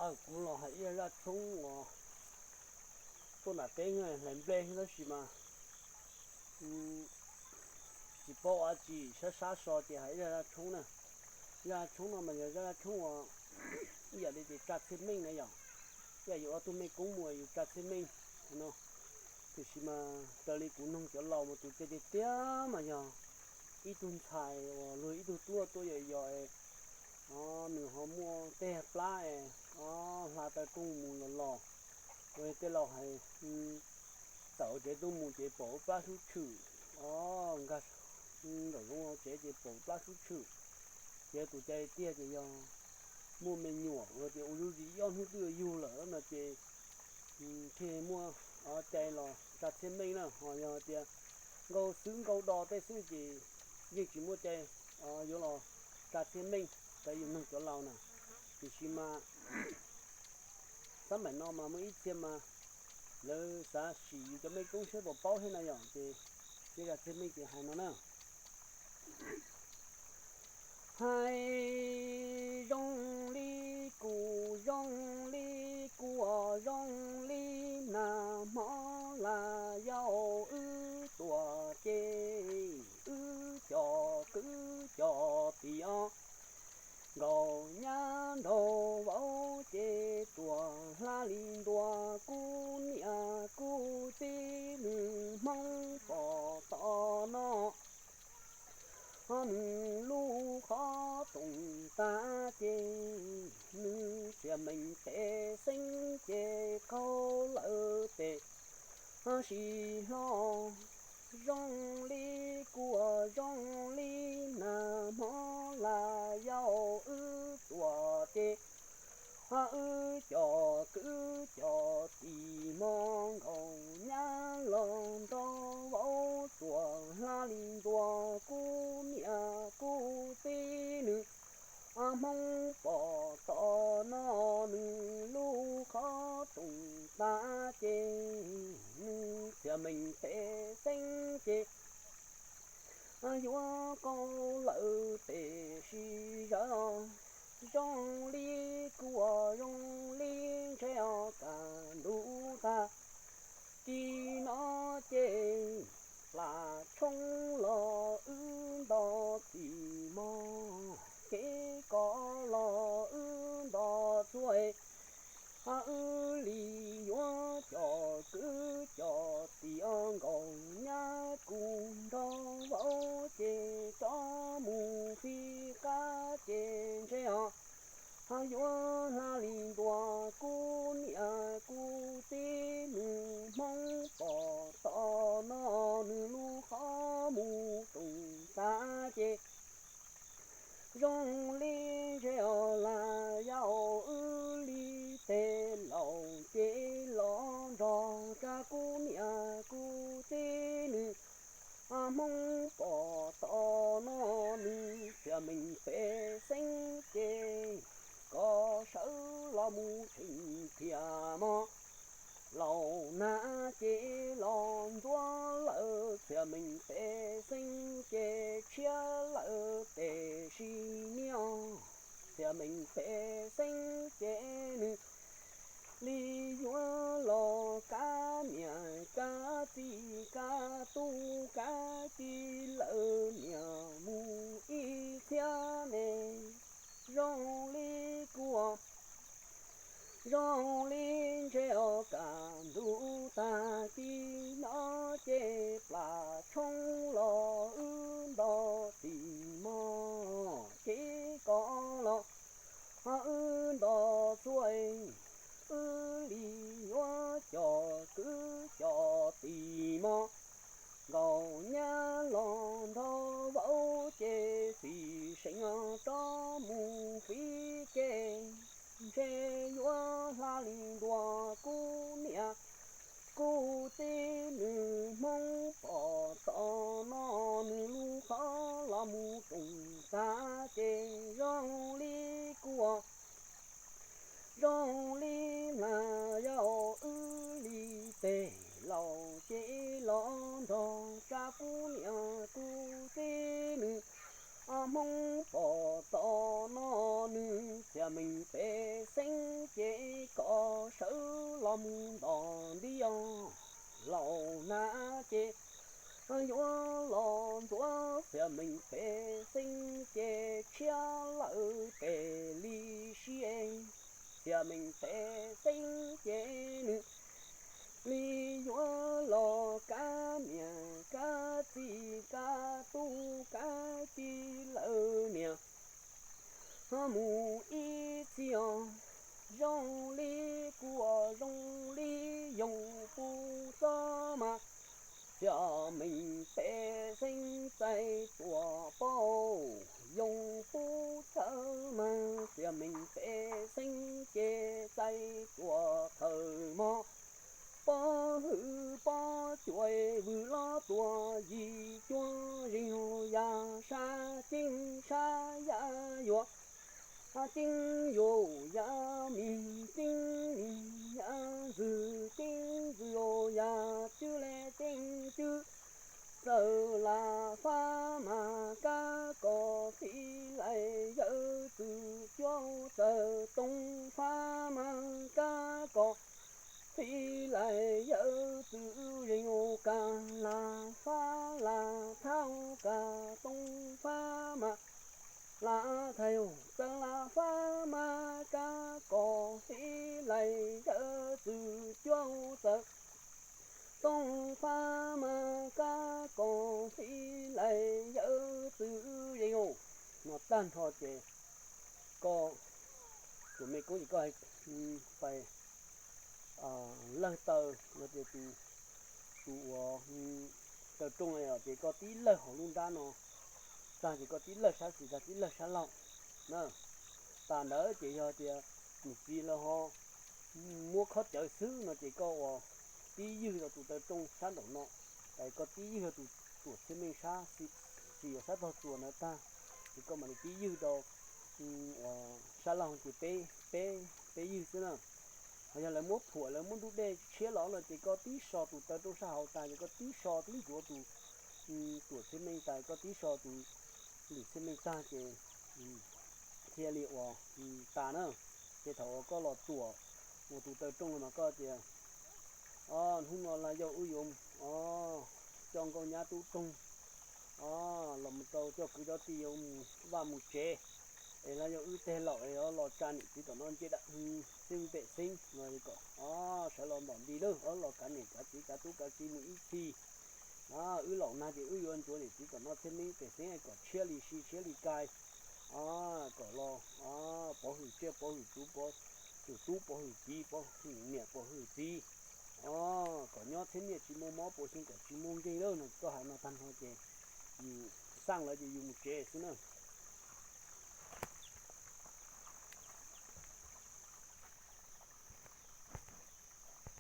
Kuv los hais ib zaj tshoob uas tuaj nram teb hlais nplej tab sis mas tsis paub ua tsi, sab sab so ces hais ib zaj tshoob na. Zaj tshoob no mas yog zaj tshoob uas ib yam li tias tsa txhiaj meej na yom. Ib yam yus ua tug mej koob mus yus tsa txhiaj meej no. Tiam sis mas raws li kuv noog cov laus mas tus cai tiag tiag mas yog ib tug ntxhais uas luag ib tug tuaj tuaj yos yos es nws ho muaj tej plab es hla tau rooj mus los los. Ua tej laus hais tawm tsev tuaj mus ces pom plab sub tshwm, nkag nraum zoov tsev ces pom plab sub tshwm. Ces tus cai tiag ces yog muaj me nyuam tias ua zuj zus ob hnub twb yuav yug lawm no ces thiaj muaj cai los tsa txhiaj meej na. Ho yog tias nkaus xwb nkaus do tej xwb ces yeej tsis muaj cai yuav los tsa txhiaj meej raws yus noog cov laus na. Tiam sis mas xab maim no mas muaj ib txhia mas lawv xav sim yus cov mej koob saib puas paub thiab na yom. Ces zaj txhiaj meej ces hais no na. Hais zoo li kuv, zoo li kuv, zoo li nag hmo las yau wb tuam ces wb cov kwv cov tij os, nkauj nyab nraug vauv ces tuam hla li ntua, kuv niam kuv txiv nws Hmoob pom tom no. Ho nws lub qhov rooj tag ces nws txiag meem pem xeeb ces qaug lawm tes ho sib hlo. Zoo li kuv, zoo li nag hmo las yau wb tuam ces ho wb cov kwv cov tij hmo, nkauj nyab los nraug vauv tuam hla li ntua, kuv niam kuv txiv nws Hmoob pom tom no. Nws lub qhov rooj tag ces nws txiag meem pem xeeb ces yuav qaug lawm tes sib zawv. Zoo li kuv, zoo li ntshe os, kaj ntug tag kis no ces plas tshoob los wb nto txim mog, kev kos los wb nto txhua, wb li yuav cov kwv cov tij os, nkauj nyab kuv nraug vauv ces rov mus fij qab ces ntshe os, yuav hla li ntua, kuv niam kuv txiv nws Hmoob pom tom no. Nws lub qhov mus rooj tag ces zoo li ntshe os, las yau wb li tes laus ces los nrog rau kuv niam kuv txiv nws Hmoob pom tom no. Nws txiag meem pem xeeb ces koj sawv los mus tseem thiaj mog. Laus nag ces los ntxuav lawm, txiag meem pem xeeb ces tshiab lawm tes sib niaj. Txiag meem pem xeeb ces nws li yuav los kab niam kab txiv kab tub kab ki lawm niam mus ib txhiab ne. Zoo li kuv, zoo li ntshe os, kaj ntug tag kis no ces plas tshoob los wb nto txim mog, kev kos los wb nto txhua, wb li yuav cov kwv cov tij mog. Nkauj nyab los nraug vauv ces txiv seem rov mus fij ke, ntshe yuav hla li ntua, kuv niam kuv txiv nws Hmoob pom tom no. Nws lub qhov los mus rooj tag ces zoo li kuv, zoo li las yau wb li tes laus ces los nrog rau kuv niam kuv txiv nws Hmoob pom tom no. Nws txiag meem pem xeeb ces mus ntom nti os, laus hnav ces yuav los ntxuav, txiav meej pem xeeb ces tshiab lawm pem li siab, txiav meej pem xeeb ces nws li yuav los kab niam kab txiv kab tub kab ci lawm niam. Mus ib txhis os, zoo li kuv zoo li yoog pub txawv mas, txiav meej pem xeeb txais tuam paub, yoog pub txawv mas txiav meej pem xeeb ces txais tuam thawm mog. Pob hwm pob cuam vwm los tuam yim cuab zeeg ya sab ceeb sab ya yuav, ceeb yuav ya mis ceeb mis ya ntxwg ceeb ntxwg ya cwb le ceeb cwb. Txawm lam fab mas kab kos fij lais yawm txwv cuab txawm tooj fab mas kab kos fij lais yawm txwv zeeg ua kab lam fab lam thab kab tooj fab mas lam thaiv txawm lam fab mas kab kos fij lais yawm txwv cuab txawm tooj fab mas kab kos fij lais yawm txwv zeeg. No tag nrho ces koj, tus me koob ces koj pais lawg taw no ces tus, tus uas taw rooj no ces koj tib lawg hauv lub nrab no tag ces koj tib lawg sab xis tag tib lawg sab laug na. Tas ntawd ces yog tias niam txiv lawv ho muab khob cawv xwb no ces koj ua tib ywg rau tus taw rooj sab nraum no, es koj tib ywg rau tus tuam txhiaj meej sab xis uas sab tog txuas ntawd tag, ces koj mam li tib ywg rau sab laug ces peb, peb, peb ywg xwb na. Ho yog lawv muab phuam lawv muab nrub dej tshiab los no ces koj tib so tus taw rooj sab hauv tas ces koj tib so tib ntxuav tus tuam txhiaj meej tas koj tib so tus lwm txhiaj meej tag ces thiaj li ua tas na. Ces thaum uas koj los tuam ua tus taw rooj mas koj tias, o, hnub no Laj Yauj wb yuav, o, coj nkauj nyab tub roog, o, los mus rau coj kwv cov tij yuav mus vaj mus tsev, es Laj Yauj wb teg laum es los tsa niam txiv tom no nce dab xeeb pem xeeb no kom, o, sawv los ntom nti lawm, o, los kav niam kav txiv kav tub kav kiv mus ib txhis. Wb laus nag ces wb yuav ntxuav niam txiv tom no txhiaj meej pem xeeb kom tshiab li si tshiab li kais, kom los pov hwm tsiaj pov hwm txhu, pov hwm tub pov hwm kiv pov hwm niam pov hwm txiv, kom nyob txhiaj niaj tsis muaj mob puas xyoo kom tsis muaj nkeeg lawm no. Koj hais no tag nrho ces yus xaj lawv ces yus mus tsev xwb na.